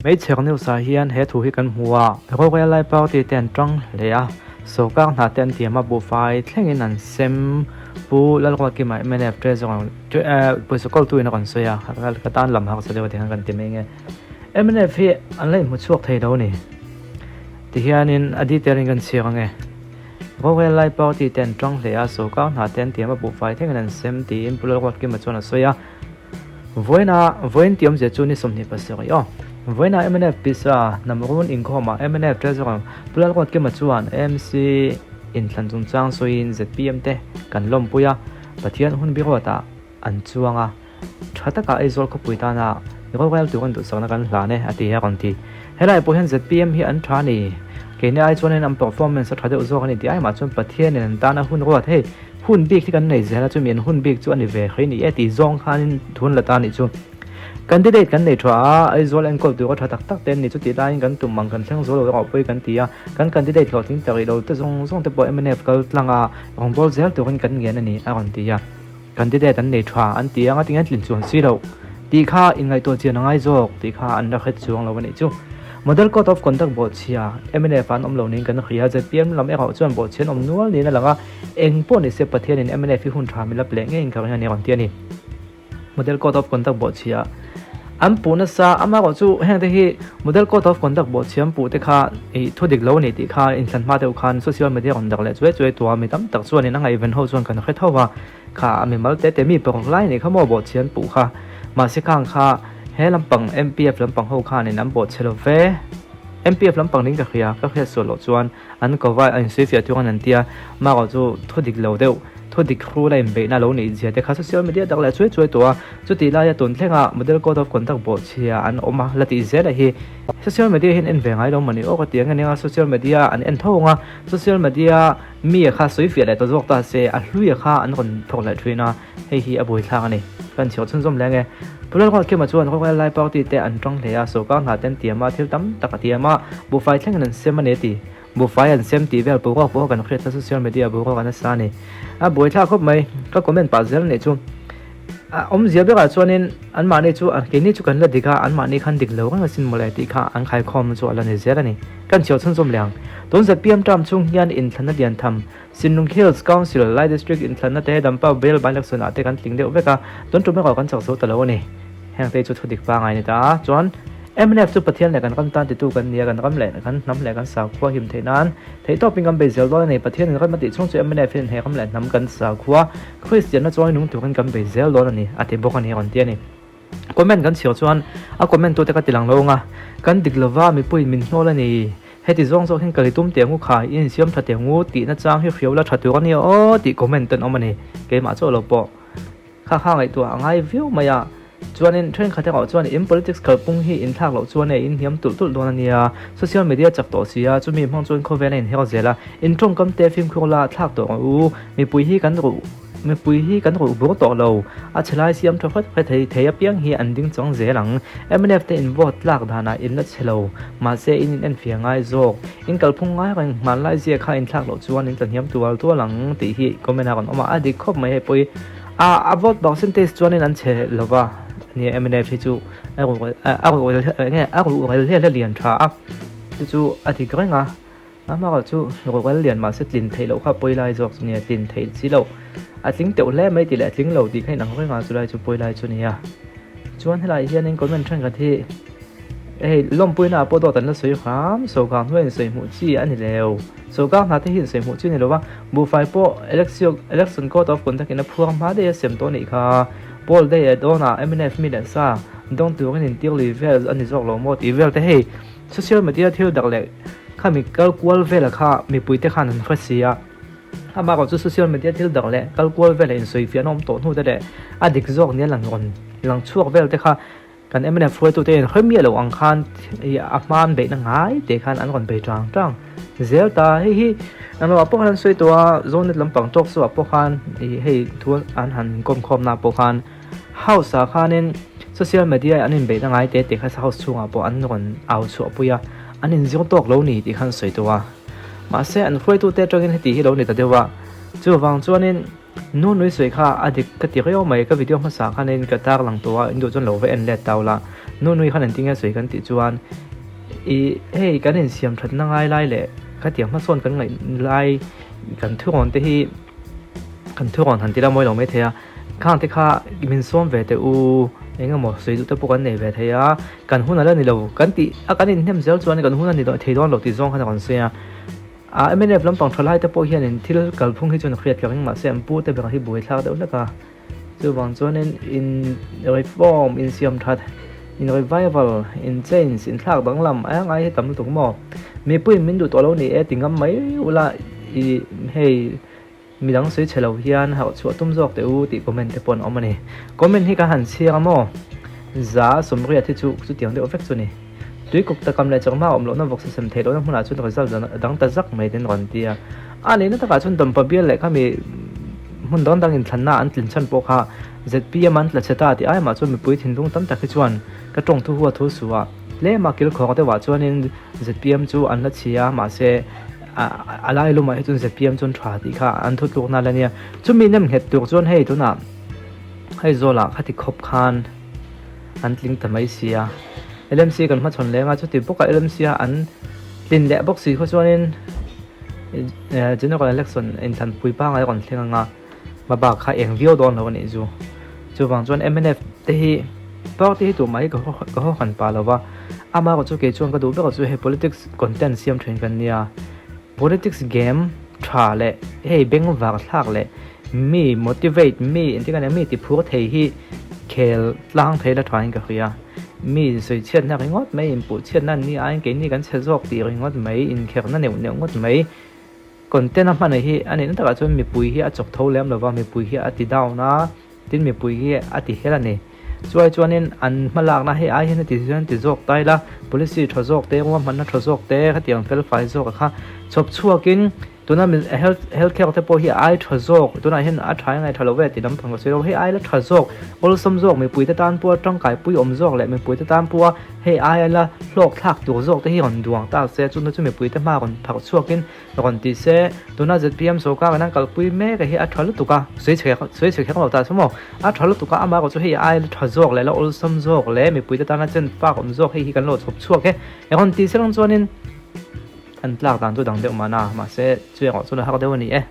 Hmeichhe news ah hian he thu hi kan hmu a, Rorel lai party te an tang hle a, sorkar hna te an tiam a, buhfai thlengin an sem. Pu Lalruatkima mnf treasurer pawisa kawltu in a rawn sawi a, ka tan lam harsa deuh a ti khan kan ti mai nge. Mnf hi an la inhmu chhuak thei lo a ni. Tihianin a detail in kan chhiar ange. Rorel lai party te an tang hle a, sorkar hna te an tiam a, buhfai thlengin an sem tiin Pu Lalruatkima chuan a sawi a. Vawiina vawiin tih awmzia chu ni 27 aw. Vawiina mnf pisa hnam run inkhawmah mnf Treasurer Pu Lalruatkima chuan AMC inthlan chungchang sawiin zpm te kan lawmpui a, Pathian hun biruatah an chuang a, tha taka Aizawl khawpui tana rorel tur an duhsakna kan hlan e a ti a rawn ti. Helai pawh hian zpm hi an tha a ni. Keini ai chuanin an performance a tha deuh zawk a ni tih aimah chuan Pathianin an tana hun ruat hei Hun bik hi kan nei zel a, chumi an hun bik chu a ni ve hrei ni e tih zawng khanin thun la ta a nih chu. Candidate kan nei tha a, Aizawl enkawl tur a tha tak tak te an ni chu tih laiin kan tum ang kan thleng zual lo erawh pawi kan ti a, kan candidate hlawhtling ta rih lo te zawng zawng te pawh mnf kal tlang a rawngbâwl zel turin kan ngen a ni a rawn ti a. Candidate an nei tha an ti ang a tinge an tlin chuang si loh tih kha inngaihtuah chian a ngai zawk tih kha an la hret chuang lo a nih chu. Model Code of Conduct bawhchhia mnf an awm lo niin kan hria a, zpm lam erawh chuan bawhchhia an awm nual niin a lang a, eng pawh ni se Pathianin mnf hi hun tha mi lap leh ngeiin ka ring a ni a rawn ti a ni. Model Code of Conduct bawhchhia an puh nasa, amaherawh chu hengte hi Model Code of Conduct bawhchhia an puh te kha ih thu dik lo a ni tih kha inthlan hma deuh khan social media rawn dak leh chuai chuai tua mi tam tak chuanin a ngaihven ho chuan kan hre tho va, kha a mimal te te mi paruk lai nih kha maw bawhchhia an puh kha, mahse khang kha he lampang MPF lampang ho khanin an bawhchhe lo ve, MPF lampang ding ka hria, ka hriat sual loh chuan an ko va a insuifiah thung an an tia, marawh chu thu dik lo deuh. Thu dik hrul a inbeihna lo neih zia te kha social media tak leh chuai chuai tawh a, chutih laia tun thlenga model code of conduct bawhchhia an awm a la tih zel a hi social media hian en ve ngai lo mawni aw ka ti ang ania social media an en tho ang a, social media mi a kha sawi fiah leh ta zawk ta se a hlui a kha an rawn thawk leh thin a, hei hi a buaithlak a ni. Kan chhiar chhunzawm leng e. Pu Lalruatkima chuan Royal Lai Party te an tang hle a, sorkar hna te an tiam a, thil tam tak a tiam a, buhfai thlengin an sem a ni a ti. Buhfai an sem tih vel boruak pawh kan hriat a social media boruak a nasa a ni. A buaithlak khawp mai, ka comment pah zel anih chu. A awmzia berah chuanin anmahni chu keini chu kan la dik a, anmahni khan dik lo reng asin mawle tih kha an khaikhawm chu a la ni zel a ni. Kan chhiar chhunzawm leh ang. Tun zpm term chhung hian inthlanna lian tham Sinlung Hills Council, Lai District inthlanna te Dampa Bial by-election ah te kan tling deuh vek a, tun tum erawh kan chak zo ta lo a ni. Heng te chu thu dik pangai a ni ta a, chuan mnf chu Pathian leh kan ram tan titu kan ni a, kan ram leh kan hnam leh kan sakhua him theih nan theihtawpin kan bei zel dawn a ni. Pathianin ram a tih chhung chu mnf hian he ram leh hnam kan sakhua Kristianna chuan nung turin kan bei zel dawn a ni a ti bawk a ni a rawn ti a ni. Comment kan chhiar chuan a comment tute ka ti lang lo ang a, kan dik lova mipuiin min hnawl a ni, heti zawng zawk hian ka li tum teh ang u kha, i insiam tha teh ang u tihna chang hi hriau la tha tur a nia aw tih comment ten awm a ni, keimah chauh lo pawh. Kha kha ngaihtuah a ngai viau mai a, chuanin thenkhat erawh chuan in politics kalpung hi in thlak loh chuan e in hniam tulh tulh dawn a nia, social media chak tawh si a, chumi hmang chuan khawvel a inher zel a, in tawngkam te fimkhur la thlak tawh rawh u, mipui hi kan ruh mipui hi kan ruh bur tawh lo, a chhe lai siam tha hret hret thei thei apiang hi an ding chang zel ang, mnf te in vote tlak danah in la chhe lo, mahse in in enfiah ngai zawk, in kalphung ngai reng hmanlai zia kha in thlak loh chuan in tlahniam tual tual ang tih hi comment a rawn awm a, a dik khawp mai hei pawh hi. A a vote percentage chuanin an chhe lova nia mnf hi chu a ruh a ruh enge a ruh rel hian a lian tha a chu chu a dik reng a amaherawh chu ruh rel lian mahse tlin theih loh kha pawi lai zawk chu nia tlin theih si loh a tling teuh hle mai tih leh a tling lo tih kha inang reng a chulai chu pawi lai chu nia chuan helai hianin comment thenkhat hi Hei lawmpuina ah pawh dawt an la sawi hram, sawrkar hnuai in sawi hmuh chi a ni leu. Sawrkar hna te hi in sawi hmuh chi a ni lo va, buhfai pawh Election Code of Conduct in a phuar hma daih a sem tawh a nih kha. Poll daih a dawn ah mnf mi leh sa dawng turin in tir lui vel a ni zawk lo maw tih vel te hei social media thil dak leh khami kal kual vel a kha mipui te khan an hre si a. Amaherawh chu social media thil dak leh kal kual vel a in sawi fiah an awm tawh hnu te leh a dik zawk nia lang rawn lang chhuak vel te kha Kan mnf hruaitute hian hawi miah lo ang khan a hma an beihna ngai te khan an rawn bei tang tang zel ta. Hei hi englo ah pawh khan an sawi tawh a, Zonet lampang talk show ah pawh khan ih hei thu an han inkawm khawm na pawh khan house ah khanin social media an inbeihna ngai te te kha house chhungah pawh an rawn au chhuah pui a, an inzir tawk lo ni tih khan an sawi tawh a. Mahse an hruaitute atangin heti hi lo ni ta deuh a, chuvang chuanin. Nu nui sawi kha a dik ka ti riau mai, ka video hmasa khan in ka tar lang tawh a, in duh chuan lo va en let tau la. Nu nui khan engtin nge sawi kan tih chuan i hei kan insiam thatna ngai lai leh khatiang hmasawn kan ngaih lai kan thurawn te hi kan thurawn han ti la mawi lo mai thei a, khang te kha min sawm ve teh u, eng emaw sawi duh te pawh kan nei ve thei a, kan hun a la ni lo kan tih a kan inhnem zel chuan kan hun a ni thei dawn lo tih zawng khan a rawn sawi a. A mnf lampang tha lai te pawh hianin thil kalphung hi chuan hriat ka ring mahse an pu te ber hi buaithlak deuh hlek a, chuvang chuanin in reform, insiam that, in revival, in change, inthlak danglam a ngai hi tam lutuk maw? Mipuiin min duh tawh lo ni e ti ngam mai ula i hei midang sawi chhe lo hian harh chhuah tum zawk teh u tih comment te pawh an awm a ni. Comment hi ka han chhiar a maw? 180 hi chu chutiang deuh vek chu ni. Tuikuk takam leh chawhma awm lohna vawksa sem theih lohna hmunah chuan result a dang ta zak mai ten rawn ti a. A nihna takah chuan Dampa bial leh khami hmun dang dang inthlanna an tlin chhan pawh kha zpm an tla chhe ta tih ai mah chuan mipui thinlung tam tak hi chuan ka tawng thu hua thu suh a. Tlem a kilkhawk deuhah chuanin zpm chu an la chhi a, mahse a lai lumah hi chuan zpm chuan tha tih kha an thutlukna la nia. Chumi nem nghet tur chuan hei tunah Aizawlah khati khawp khan an tling ta mai si a, LMC kan hmachhawn leng a, chuti bawkah LMC a an tlin leh bawk si khaw chuanin General Election inthlanpui pangai a rawn thleng ang a, hmabak kha eng viau dawn lo a nih chu. Chuvang chuan mnf te hi party hi tumah hi ka haw han pah lo va, amaherawh chu kei chuan ka duh ber chu hei politics content siam thin kan nia. Politics game tha leh hei bengvar thlak leh mi motivate mi engtin ka nia mi ti phur thei hi khel tlang thei la thain ka hria. Mi sawichhiatna ringawt mai inpuhchhiatna an ni aiin keini kan chhe zawk tih ringawt mai inkherna neuh neuh ngawt mai content a hman hi a nihna takah chuan mipui hi a chawk tho lem lova mipui hi a ti down a tin mipui hi a ti hel a ni. Chuai chuanin an hmalakna hei ai hian a ti hian ti zawk ta ila, policy tha zawk te, ruahmanna tha zawk te khatiang fel fai zawk a kha chhawp chhuakin tuna health health care te pawh hi ai tha zawk tunah hian a tha ngai tha lo ve ti lampang ka sawi lo hei ai la tha zawk awlsam zawk mipui te tan pawha tangkai pui awm zawk leh mipui te tan pawha hei ai la hlawk thlak tur zawk te hi rawn duang ta se chuna chu mipui te hma rawn pharh chhuakin Rawn ti se, tuna zpm sorkar in an kalpui mek a hi a tha lutuk a, sawi chhe sawi chhe kher lo ta chu maw, a tha lutuk a, amah erawh chu hei ai la tha zawk leh la awlsam zawk leh mipuite tana chen fak awm zawk hei hi kan lo chhawp chhuak e, rawn ti se lang chuanin an tlak dan chu dang deuh mahna, mahse chu erawh chuan a har deuh a ni e.